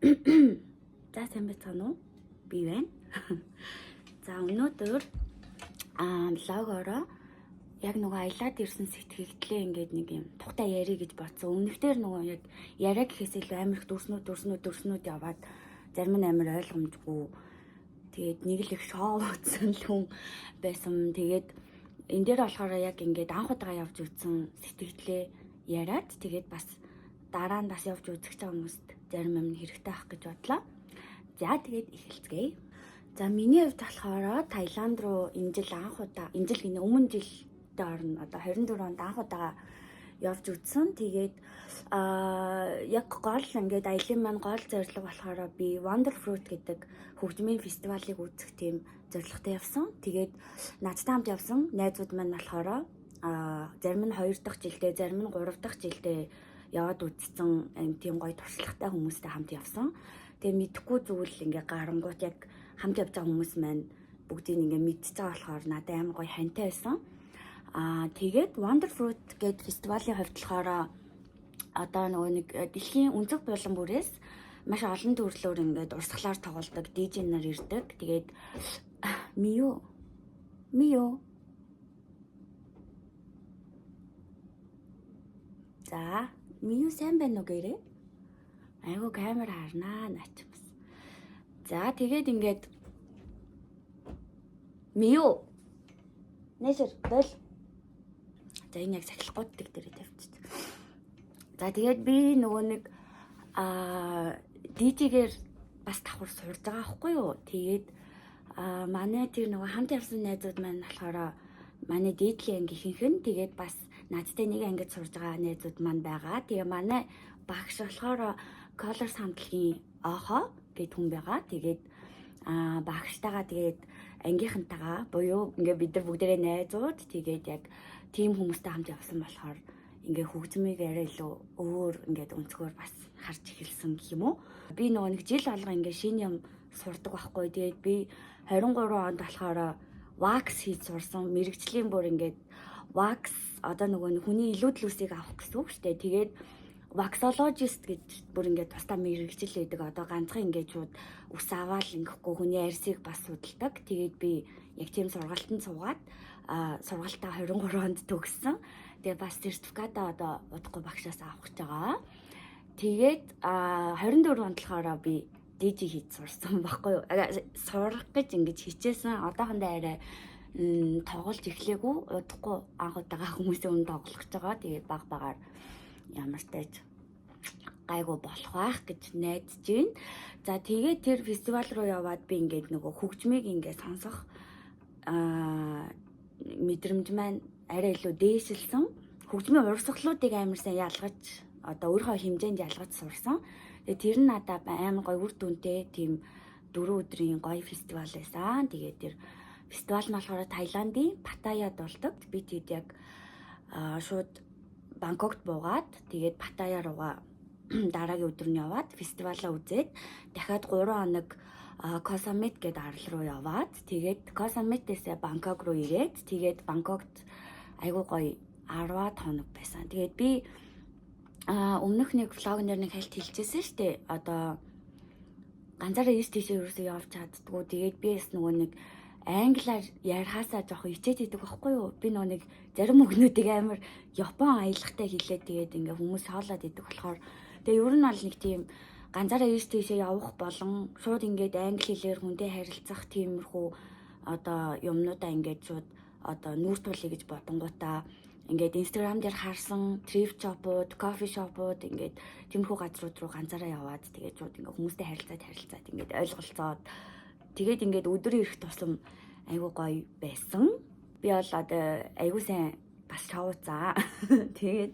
За, сайн байцгаана уу? Би байна. За, өнөөдөр vlog ороо яг нөгөө аялаад ирсэн сэтгэгдлээ ингээд нэг юм тухтай ярих гэж бодсон. Өмнөхдөр нөгөө яг яриа гэхээс илүү амар их дүрснүүд дүрснүүд дүрснүүд яваад зарим нь амар ойлгомжгүй. Тэгээд нэг л их шоу үзсэн л хүн байсан. Тэгээд энэ дээр болохоор яг ингээд анх удаага явж үзсэн сэтгэгдлээ яриад, тэгээд бас дараа нь бас явж үзэх байгаа хүмүүст зарим юм хэрэгтэй байх гэж бодлоо. За, тэгээд эхэлцгээе. За, миний хувьд болохоор Таиланд руу энэ жил анх удаа, энэ жил гинэ, өмнө жилдээ орно. Одоо 24 онд анх удаага явж үзсэн. Тэгээд яг гол ингээд аялын маань гол зорилго болохоор би Wonder Fruit гэдэг хөгжмийн фестивалыг үзэх тийм зорилготой явсан. Тэгээд надтай хамт явсан найзууд маань болохоор зарим нь 2 дахь жилдээ, зарим нь 3 дахь жилдээ яваад үзсэн тийм гоё туршлагатай хүмүүстэй хамт явсан. Тэгээ мэдэхгүй зүйл ингээ гарангуут яг хамт явж байгаа хүмүүс маань бүгдийг ингээ мэдчихэж байгаа болохоор надад амар гоё хантай байсан. Тэгээд Wonder Fruit гэдэг фестивалийн хувьд болохоор одоо нөгөө нэг дэлхийн өнцөг булан бүрээс маш олон төрлөөр ингээд урсгалаар тоглодог DJ нар ирдэг. Тэгээд Мио Мио. За, Мио, сайн байна уу гэрээ? Айгу камер харнаа наач бас. За, тэгээд ингээд Мио. Нэшэр бол. За, энэ яг сахилгууддаг дээрээ тавьчих. За, тэгээд би нөгөө нэг DJ-гээр бас давхар сурж байгаа байхгүй юу? Тэгээд манай тэр нөгөө хамт явсан найзууд маань болохоор манай дээдлийн анги ихэнх нь, тэгээд бас надтай нэг ангид сурж байгаа найзууд маань байгаа. Тэгээ манай багш болохоор Colors хамтлагийн Охо гэд хүн байгаа. Тэгээд багштайгаа, тэгээд ангийнхантайгаа буюу ингээ бид нар бүгдээрээ найзууд, тэгээд яг тийм хүмүүстэй хамт явсан болохоор ингээ хөгжмийг арай илүү өөр ингээд өнцгөр бас харж эхэлсэн гэх юм уу. Би нөгөө нэг жил алга ингээ шинэ юм сурдаг байхгүй. Тэгээд би 23 онд болохоор wax хийж сурсан, мэргэжлийн бүр ингээд wax, одоо нөгөө хүний илүүдэл үсийг авах гэсэн үг шүү дээ. Тэгээд waxologist гэж бүр ингээд тусдаа мэргэжил байдаг. Одоо ганцхан ингээд шууд ус аваал ингэхгүй, хүний арьсыг бас судалдаг. Тэгээд би яг тийм сургалтанд суугаад сургалтаа 23 онд төгссөн. Тэгээ бас сертификатаа одоо удахгүй багшаас авах гэж байгаа. Тэгээд 24 онд болохоор би DJ хийж сурсан байхгүй юу? Сурах гэж ингэж хичээсэн. Одоохондоо арай тоглож эхлэегүй. Удахгүй анх удаага хүмүүсийн өмнө тоглох гэж байгаа. Тэгээд баг багаар ямар ч тач гайгүй болох байх гэж найдаж байна. За, тэгээд тэр фестивал руу яваад би ингээд нөгөө хөгжмийг ингээд сонсох мэдрэмж маань арай илүү дээшилсэн. Хөгжмийн урсгалуудыг амар сайн ялгаж, одоо өөрийнхөө хэмжээнд ялгаж сурсан. Тэгээд тэр нь надад амар гоё үр дүнтэй тийм 4 өдрийн гоё фестивал байсан. Тэгээд тэр фестивал нь болохоор Таиландын Паттайяд болдог. Би тэд яг шууд Бангкокт буугаад, тэгээд Паттайя руугаа дараагийн өдөр нь яваад фестивалаа үзээд, дахиад 3 хоног Косамет гэдэг арал руу яваад, тэгээд Косаметээс Бангкок руу ирээд, тэгээд Бангкокт айгуу гоё 10 хоног байсан. Тэгээд би өмнөх нэг vlog нэр нэг хальт хэлчихсэн шүү дээ. Одоо ганцаараа ийш тийшээ ерөөсөө явж чаддггүй. Тэгээд би бас нөгөө нэг англиар ярихаасаа жоохон ичээд идэг байхгүй юу? Би нөгөө нэг зарим үгнүүдийг амар Япон аялгатай хэлээд, тэгээд ингээ хүмүүс хоолоод идэг болохоор, тэгээ ер нь бол нэг тийм ганцаараа ийш тийшээ явах болон шууд ингээд англи хэлээр хүнтэй харилцах тиймэрхүү одоо юмнуудаа ингээд шууд одоо нүүр тулъя гэж бодонгуудаа ингээд Instagram дээр харсан thrift shop-ууд, coffee shop-ууд, ингээд тиймэрхүү газрууд руу ганцаараа яваад, тэгээд шууд ингээд хүмүүстэй харилцаад харилцаад ингээд ойлголцоод, тэгээд ингээд өдөр ирэх тусам айгуу гоё байсан. Би бол одоо айгуу сайн бас шоуцаа. Тэгээд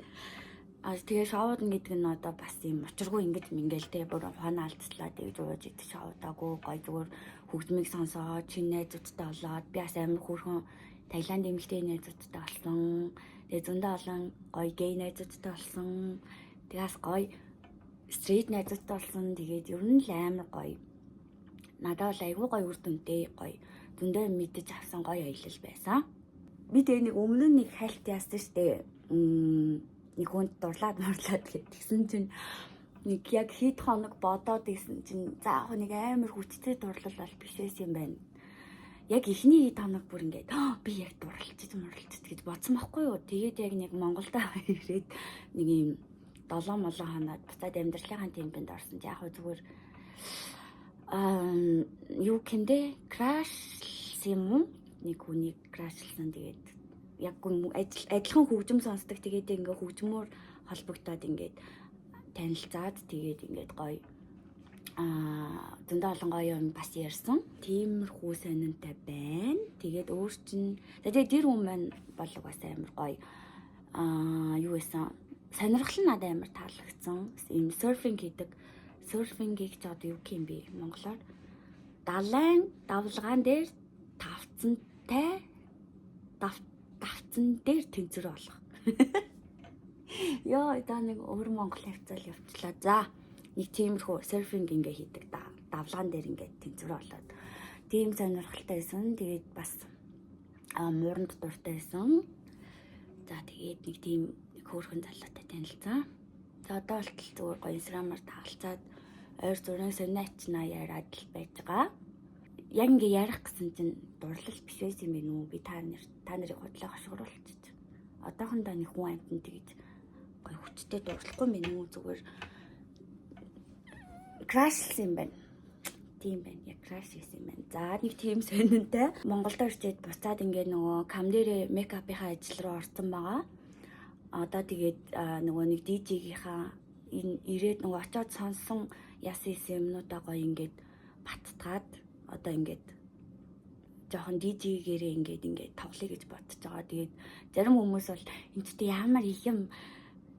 шоудна гэдэг нь одоо бас юм учиргүй ингэж мингээл те, бүр ухаанаа алдслаа тэгж ууж идэх шоудаагүй, гоё зүгээр хөгжмийг сонсоод, шинэ найзуудтай болоод, би бас амар хөөрхөн Таиланд эмэгтэй найзуудтай болсон. Тэгээ зөндөө олон гоё гей найзуудтай болсон. Тэгээс гоё straight найзуудтай болсон. Тэгээд ер нь л амар гоё. Надад бол айгүй гоё үр дүнтэй, гоё зөндөө мэдэж авсан гоё аялал байсан. Би тэгээ нэг өмнө нь нэг хальт яасан штэ. Нэг хүнд дурлаад мурлаад гэх. Тэгсэн чинь Нэг яг хэд хоног бодоод исэн чинь за яг нэг амар хүчтэй дурлал бол биш байсан юм байна. Яг эхний хэд хоног бүр ингээд би яг дурлалчих мурлалчих гэж бодсон байхгүй юу. Тэгээд яг нэг Монголд ирээд нэг юм 7 молон хоноод буцаад амьдралынхаа темпэнд орсон. Яг хөө зүгээр юу гэмдэ crush лсан юм уу? Нэг хүнийг crush лсан. Тэгээд яг адилхан хөгжим сонсдог. Тэгээд ингээ хөгжмөөр холбогдоод ингээд танилцаад, тэгээд ингээд гоё зөндөө олон гоё юм бас ярьсан. Тиймэрхүү сонинтай байна. Тэгээд өөр чинь за тэгээд тэр хүн маань бол бас амар гоё юу байсан, сонирхол нь надад амар таалагдсан. Ийм серфинг хийдэг. Серфингийг ч одоо юу гэх юм бэ? Монголоор далайн давлгаан дээр тавцантай давцан дээр тэнцвэр болох. Йоо, да нэг өөр монгол хавцаал явчлаа. За, нэг тиймэрхүү серфинг ингээ хийдэг, давлгаан дээр ингээ тэнцвэр болоод тийм сонирхолтой байсан. Тэгээд бас мууранд дуртай байсан. За, тэгээд нэг тийм нэг хөөрхөн залуутай танилцсан. За, одоо болтол зүгээр гоё инстаграмаар таалцаад ойр зургийн сониачнаа яриад л байж байгаа. Яг ингээ ярих гэсэн чинь дурлал биш байсан юм байна уу? Би та нарыг худлаа хошигруулчих. Одоохондоо нэг хүн амьтан тэгж гоё хүчтэй дурлахгүй юм байна уу? Зүгээр crush лсан юм байна. Тийм байна. Яг crush хийсэн юм байна. За, нэг тийм сонинтай. Монголд орчээд буцаад ингээ нөгөө cam дээрээ makeup ынхаа ажил руу орсон байгаа. Одоо тэгээд нөгөө нэг DJ-гийнхаа энэ ирээд нөгөө очиод сонсон яасан исэн юмнуудаа гоё ингээд баттгаад одоо ингээд жоохон DJ-гээрээ ингээд тоглоё гэж бодож байгаа. Тэгээд зарим хүмүүс бол энэ ч ямар их юм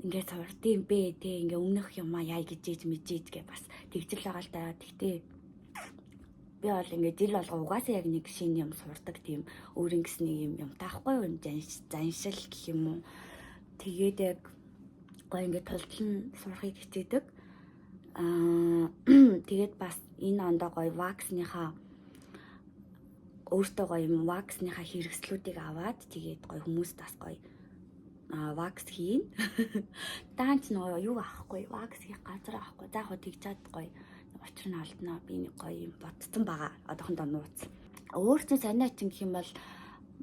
ингээд сурдсан бэ те, ингээ өмнөх юмаа яа гэж ээж мэдээж гэ бас тэгжил байгаа л да. Тэгтээ би бол ингээд жил болго угаасаа яг нэг шинэ юм сурдаг, тийм өөрийн гэсэн нэг юм юм таахгүй юу, заншил гэх юм уу. Тэгээд яг гоё ингээд тултлан сурахыг хичээдэг. Тэгээд бас энэ ондоо гоё wax ныхаа өөртөө гоё юм wax ныхаа хэрэгслүүдийг аваад, тэгээд гоё хүмүүст бас гоё wax хийн. Даанч нөгөө юу авахгүй, wax хийх газар авахгүй. За, яг тэгж чад гоё учир нь олдноо. Би нэг гоё юм бодсон байгаа. Одоохондоо нууц. Өөр чинь сонио чинь гэх юм бол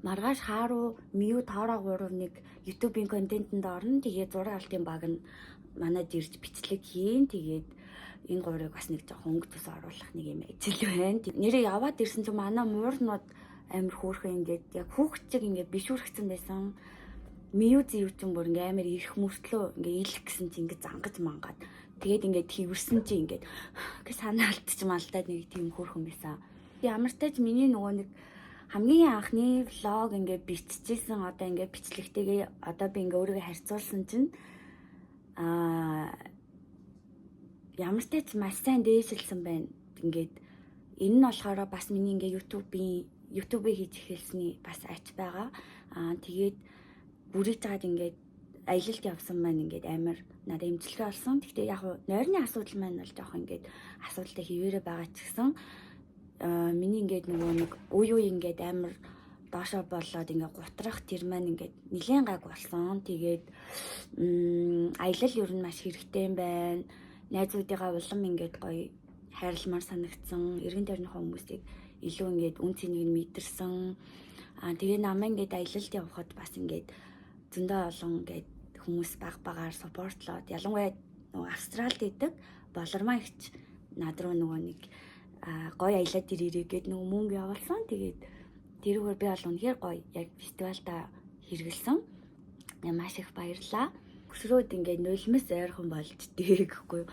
маргааш Хаару Миу Тоороо 3 нэг YouTube-ийн контентэнд орно. Тэгээд зураг алтын баг нь манад ирж бичлэг хийн. Тэгээд энэ гурыг бас нэг жоохон өнгө тус оруулах нэг юм ажил байна. Нэрээ яваад ирсэн чинь манай муурнууд амар хөөрхөн ингээд яг хүүхд чиг ингээд бишүүрхсэн байсан. Миу зэв чинь бүр ингээ амар ирэх мөртлөө ингээ илэх гэсэн чинь ингээ зангаж мангаад, тэгээд ингээд тэрсэн чинь ингээд гэ санаа алдчих малдаад нэг тийм хөөрхөн байсан. Ямар ч тач миний нөгөө нэг хамгийн анхны vlog ингээ биччихсэн, одоо ингээ бичлэгтэйгээ одоо би ингээ өөрийгөө харьцуулсан чинь ямар ч тач маш сайн дээшилсэн байна. Ингээд энэ нь болохоор бас миний ингээ YouTube-ийг хийж эхэлсний бас ач байгаа. Тэгээд бүрийж жаад ингээд аялалд явсан маань ингээд амар надад эмчилгээ олсон. Гэхдээ яг нойрны асуудал маань бол жоох ингээд асуудалтай хിവэрэ байгаа ч гэсэн миний ингээд нөгөө нэг үе үе ингээд амар доошо болоод ингээд гутрах тэр маань ингээд нилээн гайг болсон. Тэгээд аялал ер нь маш хэрэгтэй юм байна. Найзуудыгаа улам ингээд гоё хайрламар санагдсан. Эргэн тойрныхоо хүмүүсийг илүү ингээд үн цэнийг нь мэдэрсэн. Тэгээ намаа ингээд аялалд явхад бас ингээд зөндөө олон ингээд хүмүүс баг багаар support лоод, ялангуяа нөгөө Австралид идэг болормаа ихч над руу нөгөө нэг гоё аялаад ирээрээ гээд нөгөө мөнгө явуулсан. Тэгээд тэрүүгээр би бол үнэхээр гоё яг фестивалда хэрэгэлсэн. Маш их баярлаа. Хөшрөөд ингээд нулимс ойрхон болж дээ гэхгүй юу.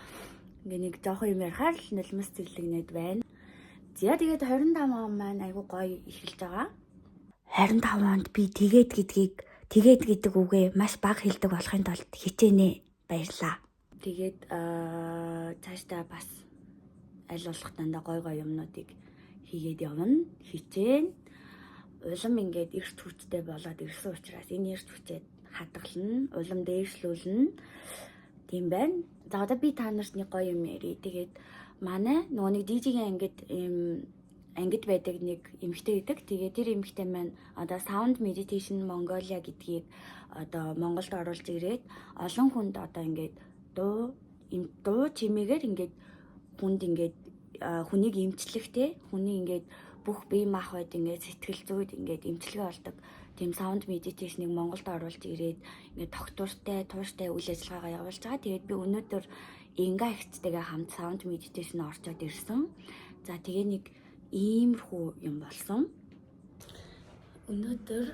Ингээ нэг жоохон юм ярихаар л нулимс зэрлэгнэд байна. За, тэгээд 25 он маань айгу гоё эхэлж байгаа. 25 онд би тэгээд гэдгийг, тэгээд гэдэг үгээ маш бага хэлдэг болохын тулд хичээнэ. Баярлаа. Тэгээд цаашдаа бас аль болох дандаа гой гой юмнуудыг хийгээд явна. Хичээн. Улам ингээд эрт хүчтэй болоод ирсэн учраас энэ эрт хүчээд хадгална, улам дээшлүүлнэ. Тийм байна. За, одоо би та нарт нэг гоё юм ярий. Тэгээд манай нөгөө нэг DJ-ийн ангид ийм ангид байдаг нэг эмэгтэй гэдэг. Тэгээд тэр эмэгтэй маань одоо Sound Meditation Mongolia гэдгийг одоо Монголд оруулж ирээд олон хүнд одоо ингээд дуу Им дуу чимээгээр ингээд хүнд ингээд хүнийг эмчлэх те, хүний ингээд бүх бие махбод ингээд сэтгэл зүйд ингээд эмчилгээ болдог. Тийм sound meditation-ыг Монголд оруулж ирээд ингээд тогтвортой, тууштай үйл ажиллагаагаа явуулж байгаа. Тэгээд би өнөөдөр Инга эгчтэйгээ хамт sound meditation орчоод ирсэн. За, тэгээ нэг иймэрхүү юм болсон. Өнөөдөр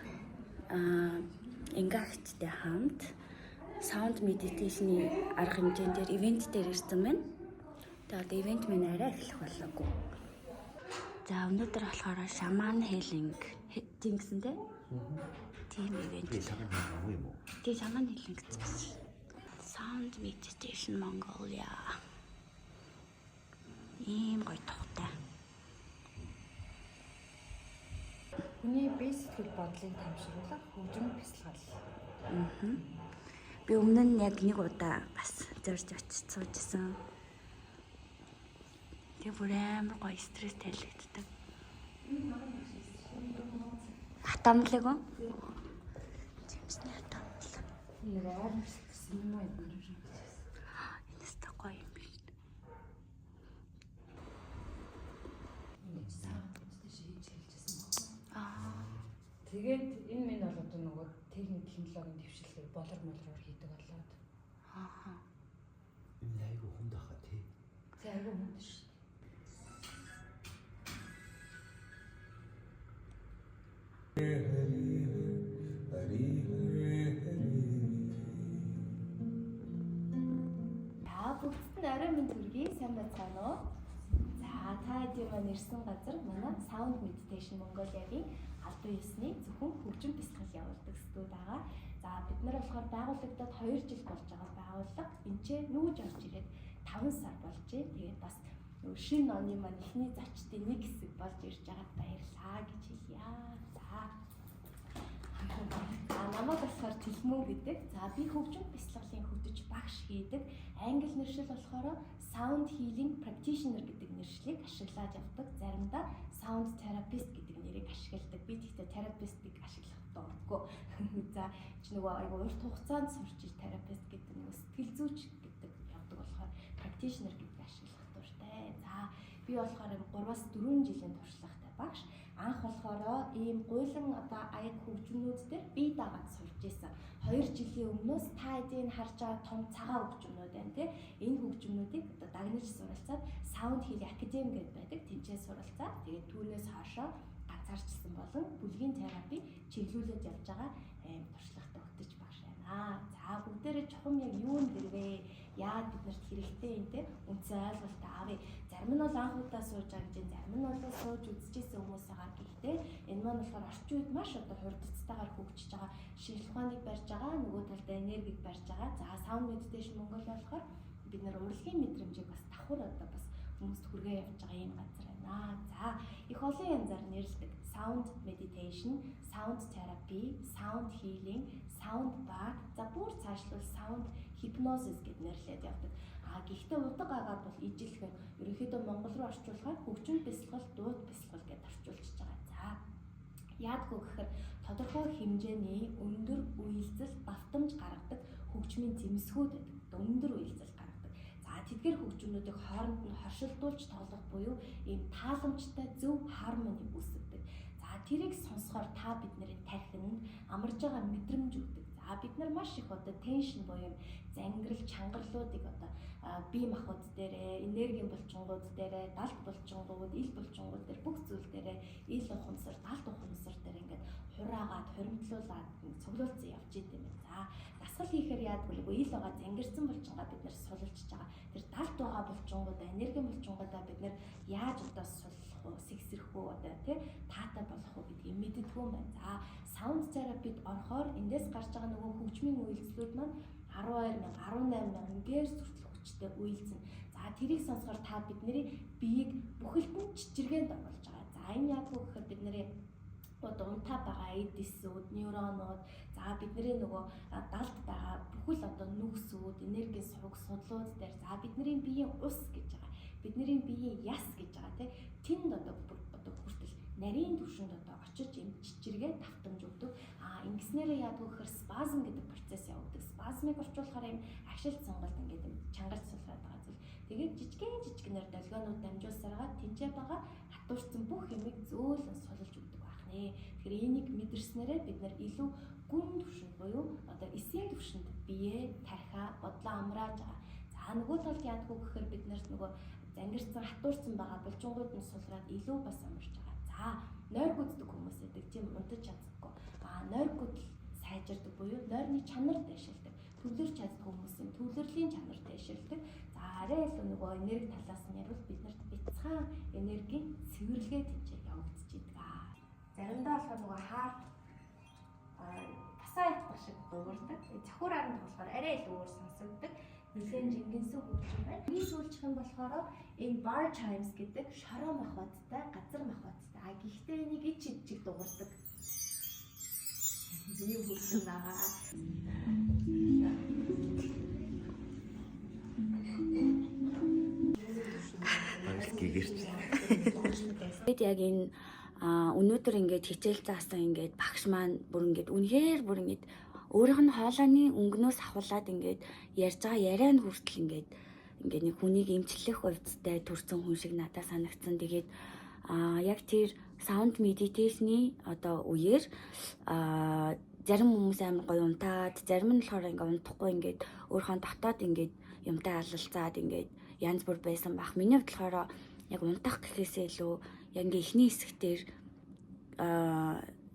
Инга эгчтэй хамт sound meditation-ы арга хэмжээн дээр, event дээр ирсэн байна. Тэгээ одоо event минь арай эхлэх болоогүй. За, өнөөдөр болохоор shaman healing тийм гэсэн те? Тийм event. Би shaman юм уу? Тийм, shaman healing гэсэн. Sound meditation Mongolia. Ийм гоё тухтай. Хүний бие сэтгэл бодлыг тайвшруулах хөгжим бясалгал. Би өмнө нь яг нэг удаа бас зорж очиж суужсэн. Тэгээ бүр амар гоё стресс тайлагддаг. Хатамлаг уу? Жимсний хатамл. Нэг амар синема юм шиг. Энэс та гоё юм биш. Ингэж sound meditation хийж хэлжсэн баг. Аа. Тэгээд энэ минь бол одоо нөгөө техник технологийн дэвшилтээр болор молроор хийдэг болоод. Аа. Энэ айгу хүнд ахаа тий. Тэг айгүй хүнд шүү дээ. За, бүгдд нь орой мэнд хүргэе. Сайн байцгаана уу? За, та хэдийн маань ирсэн газар манай Sound Meditation Mongolia-гийн албан ёсны зөвхөн хөгжим бясалгал явуулдаг студи байгаа. За, бид нар болохоор байгуулагдаад 2 жил болж байгаа байгууллага. Энд ч нүүж орж ирээд 5 сар болж байна. Тэгээд бас нөгөө шинэ оны маань эхний зочдын нэг хэсэг болж ирж байгаад баярлалаа гэж хэлье. За, намайг болохоор Тэлмэн гэдэг. За, би хөгжим бясалгалын хөтөч багш хийдэг. Англи нэршил болохоор Sound Healing Practitioner гэдэг нэршлийг ашиглаад явдаг. Заримдаа Sound Therapist гэдэг нэрийг ашигладаг. Би тэгтээ therapist-ийг ашиглах дурггүй. За, чи нөгөө айгу урт хугацаанд сурч иж therapist гэдэг нөгөө сэтгэл зүйч гэдэг явдаг болохоор practitioner гэдэг ашиглах дуртай. За, би болохоор юм 3-аас 4 жилийн туршлагатай багш. Анх болохоор ийм гуйлан одоо аяг хөгжмнүүд дээр бие дагаад сурж исэн. 2 жилийн өмнөөс та хэдийн харж байгаа том цагаан хөгжмнүүд байна тий. Энэ хөгжмнүүдийг одоо дагнаж суралцаад Sound Healing Academy гэдээ байдаг. Тэнцээ суралцаад тэгээд түүнээс хоошоо ганцаарчсан болон бүлгийн терапи чиглүүлээд явж байгаа ийм туршлагатай хөтөч багш байна. За, бүгдээрээ чухам яг юу юм дэрвэ? Яад биднэрт хэрэгтэй юм те? Үндсэн ойлголт авъя. Зарим нь бол анх удаа сууж байгаа гэж, зарим нь бол сууж үзчихсэн хүмүүс байгаа. Гэхдээ энэ маань болохоор орчин үед маш одоо хурдцтайгаар хөгжиж байгаа шинжлэх ухааныг барьж байгаа, нөгөө талдаа энергийг барьж байгаа. За, Sound Meditation Mongolia болохоор бид нар урлагийн мэдрэмжийг бас давхар одоо бас хүмүүст хүргээ явж байгаа ийм газар байна. За, их олон янзаар нэрлэдэг. Sound meditation, sound therapy, sound healing, sound bath, за бүр цаашлуул sound hypnosis гэд нэрлээд явдаг. А гэхдээ удаг агаар бол ижилхэн ерөнхийдөө монгол руу орчуулахаар хөгжим бясалгал, дуут бясалгал гэд орчуулчихж байгаа. За, яадгүй гэхээр тодорхой хэмжээний өндөр уялзал давтамж гаргадаг хөгжмийн зэмсгүүд байдаг. Одоо өндөр уялзал гаргадаг. За, тэдгэр хөгжмнүүдийг хооронд нь хоршилдуулж тоглох буюу ийм тааламжтай зөв хармони үүсгэдэг. За, тэрийг сонсохоор та бидний тархинд амарж байгаа мэдрэмж өгдөг. За, бид нар маш их одоо tension буюу зангирал чангарлуудыг одоо бие махбод дээрээ, энергийн булчингууд дээрээ, далд булчингууд, ил булчингууд дээр, бүх зүйл дээрээ, ил ухамсар, далд ухамсар дээр ингээд хураагаад, хуримтлуулад цуглуулсан явж идэм юм. За, дасгал хийхээр яадаг вэ? Ил байгаа зангирсан булчингаа бид нэр сулалчж байгаа. Тэр далд байгаа булчингуудаа, энергийн булчингуудаа бид нэр яаж одоо суллах уу, сэгсрэх үү, одоо тий таатай болох уу гэдгийг мэддэггүй юм байна. За, sound therapy-д орохоор эндээс гарч байгаа нөгөө хөгжмийн үйлдэлүүд маань 12 мянга, 18 мянга герц хүртэл хүчтэй уялзна. За, тэрийг сонсохоор та бидний биеийг бүхэлд нь чичиргээнд оруулж байгаа. За, энэ яадаг вэ гэхээр бидний одоо унтаа байгаа эд эсүүд, нейронууд, за бидний нөгөө далд байгаа бүхэл одоо нүхсүүд, энергийн суг судлууд дээр, за бидний биеийн ус гэж байгаа. Бидний биеийн яс гэж байгаа тий. Тэнд одоо бүр одоо хүртэл нарийн түвшинд одоо очиж юм чичиргээ давтамж өгдөг. А ингэснээрээ яадаг вэ гэхээр спазм гэдэг процесс явагддаг. Спазмыг орчуулахаар юм агшилт сонголт ингээд юм чангарч сулраад байгаа зүйл. Тэгээд жижигэн жижигнэр долгионууд дамжуулсараа тэнцээ байгаа хатуурсан бүх юмыг зөөлөн сулж өгдөг байх нэ. Тэгэхээр энийг мэдэрснээрээ бид нар илүү гүн түвшинд буюу одоо эсийн түвшинд бие, тархиа, бодлоо амрааж байгаа. За нөгөө талд яадаг вэ гэхээр бид нарт нөгөө зангирсан, хатуурсан байгаа булчингууд нь сулраад илүү бас амарч байгаа. За нойр гүддэг хүмүүс байдаг, тийм унтаж чаддаггүй. А нойр гүдэл сайжирдаг буюу нойрны чанар дэвшилдэг. Төвлөрч чаддаг хүмүүсийн төвлөрлийн чанар дэвшилдэг. За арай илүү нөгөө энерги талаас нь ярил бид нарт бяцхан энергийн цэвэрлэгээ тэнцээ явагдчихэдэг. Заримдаа болохоор нөгөө хаар тасаа ятгах шиг дуугардаг. Цохиур аранд болохоор арай илүү өөр сонсогддог. Нэлээд жингэнсэн хөгжим байна. Миний сүүлчих нь болохоор энэ bar chimes гэдэг шороо махбодтой, газар махбодтой. А гэхдээ энийг ич ичиг дуугардаг. Ийм хөгжим байгаа. Бараг гэгэрч. Тэгэд яг энэ өнөөдөр ингээд хичээл заасан ингээд багш маань бүр ингээд үнэхээр бүр ингээд өөрийнх нь хоолойны өнгөнөөс ахуулаад ингээд ярьж байгаа яриа нь хүртэл ингээд ингээд нэг хүнийг эмчлэх увдтай төрсэн хүн шиг надад санагдсан. Тэгээд яг тэр sound meditation-ы одоо үеэр зарим хүмүүс амар гоё унтаад, зарим нь болохоор ингээд унтахгүй ингээд өөрийнхөө дотоод ингээд юмтай алалцаад ингээд янз бүр байсан бах. Миний хувьд болохоор яг унтах гэхээсээ илүү яг ингээ эхний хэсэгтэр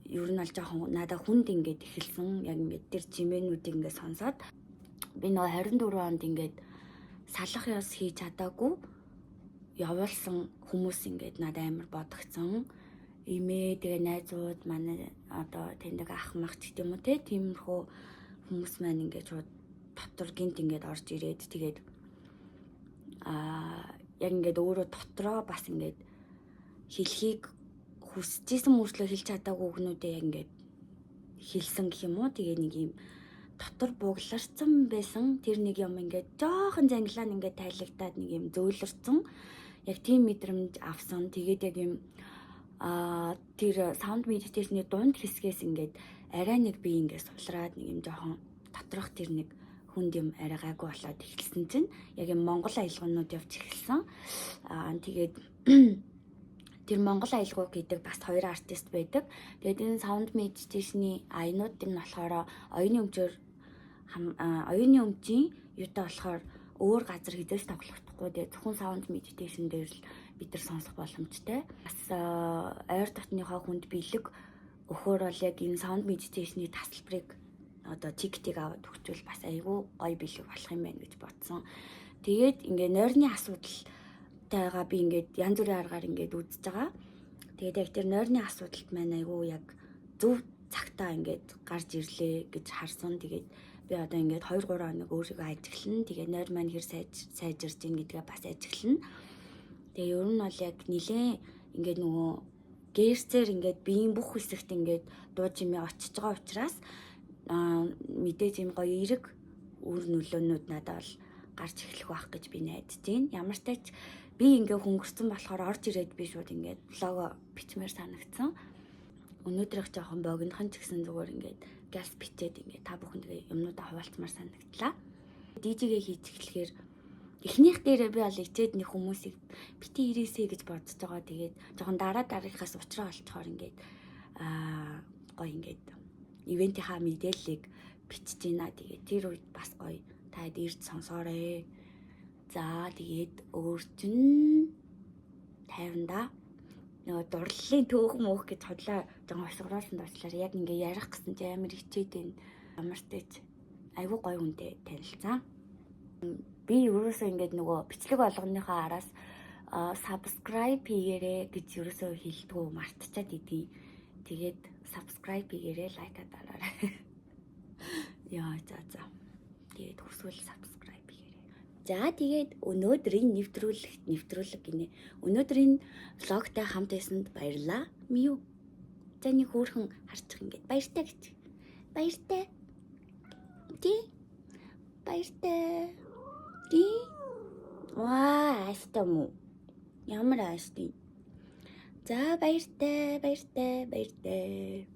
ер нь бол жоохон надад хүнд ингээд эхэлсэн. Яг ингээд тэр чимээнүүдийг ингээд сонсоод би нөгөө 24 онд ингээд салах ёс хийж чадаагүй явуулсан хүмүүс ингээд надад амар бодогцсон. Имээ тэгээ найзууд манай одоо таньдаг ах мах ч гэдэм үү те, тиймэрхүү хүмүүс маань ингээд шууд дотор гинт ингээд орж ирээд, тэгээд яг ингээд өөрөө дотроо бас ингээд хэлхийг хүсэжсэн мөртлөө хэлж чадаагүй үгнүүдээ яг ингээд хэлсэн гэх юм уу. Тэгээ нэг юм дотор бугларсан байсан тэр нэг юм ингээд жоохон зангилаа ингээд тайлагдаад нэг юм зөөлрцөн яг тийм мэдрэмж авсан. Тэгээд яг юм тэр sound meditation-ы дунд хэсгээс ингээд арай нэг би ингээд сулраад нэг юм жоохон доторх тэр нэг хүнд юм арай гайгүй болоод эхэлсэн чинь яг юм Монгол аялгуунууд явж эхэлсэн. Тэгээд тэр Монгол аялгау гэдэг бас хоёр артист байдаг. Тэгээд энэ sound meditation-ы аянууд нь болохоор оюуны өмчөөр, оюуны өмчийн юутай болохоор өөр газар хэзээ ч тоглохдохгүй. Тэгээд зөвхөн sound meditation дээр л бид нар сонсох боломжтой. Бас ойр дотныхоо хүнд бэлэг өгөхөөр бол яг энэ sound meditation-ы тасалбарыг одоо ticket ийг аваад өгчвөл бас айгүй гоё бэлэг болох юм байна гэж бодсон. Тэгээд ингээ нойрны асуудалтайгаа би ингээд янз бүрийн аргаар ингээд үзэж байгаа. Тэгээд яг тэр нойрны асуудалт маань айгүй яг зөв цагтаа ингээд гарч ирлээ гэж харсан. Тэгээд би одоо ингээд 2 3 хоног өөрийгөө ажиглана. Тэгээд нойр маань хэр сайжирж ийн гэдгээ бас ажиглана. Тэгээ ер нь бол яг нилээн ингээд нөгөө гэрцээр ингээд биеийн бүх хэсэгт ингээд дуу чимээ очиж байгаа учраас мэдээж юм гоё эерэг үр нөлөөнүүд надад бол гарч эхлэх байх гэж би найдаж байна. Ямар ч тач би ингээ хөнгөрсөн болохоор орж ирээд би шууд ингээд vlog бичмээр санагдсан. Өнөөдрийнх жоохон богинохон ч гэсэн зүгээр ингээд газ бичээд ингээд та бүхэнд юмнуудаа хуваалцмаар санагдлаа. DJ-гээ хийж эхлэхээр эхнийх дээрээ би бол ичээд нэг хүмүүсийг бити ирээсэй гэж бодож байгаа. Тэгээд жоохон дараа дараагийнхаас уучраа олцохоор ингээд гоё ингээд event ийнхаа мэдээллийг бичиж байна. Тэгээд тэр үед бас гоё та ирж сонсоорой. За, тэгээд өөр чинь тайванда нөгөө дурлалын төөх мөөх гэж хотлоо жоохон хосгоруулсан дуучлаар яг ингээ ярих гэсэн чи амар хичээд байна. Ямар ч тач айгүй гоё хүнтэй танилцсан. Би ерөөсөө ингээд нөгөө бичлэг болгоныхоо араас subscribe хийгээрэй гэж ерөөсөө хэлдэггүй, мартчихад идэв. Тэгээд subscribe хийгээрэй, like аа дараарай. Яа, за. Тэгээд хүсвэл subscribe хийгээрэй. За, тэгээд өнөөдрийн нэвтрүүлэг гинэ. Өнөөдрийн vlog тай хамт байсанд баярлалаа. Мию. За, нэг хөөрхөн харчих ингээд баяртай гэж. Баяртай. Тий. Баяртай. Тий. Ваа, ааштай мүү. Ямар ааштай. За, баяртай, баяртай, баяртай.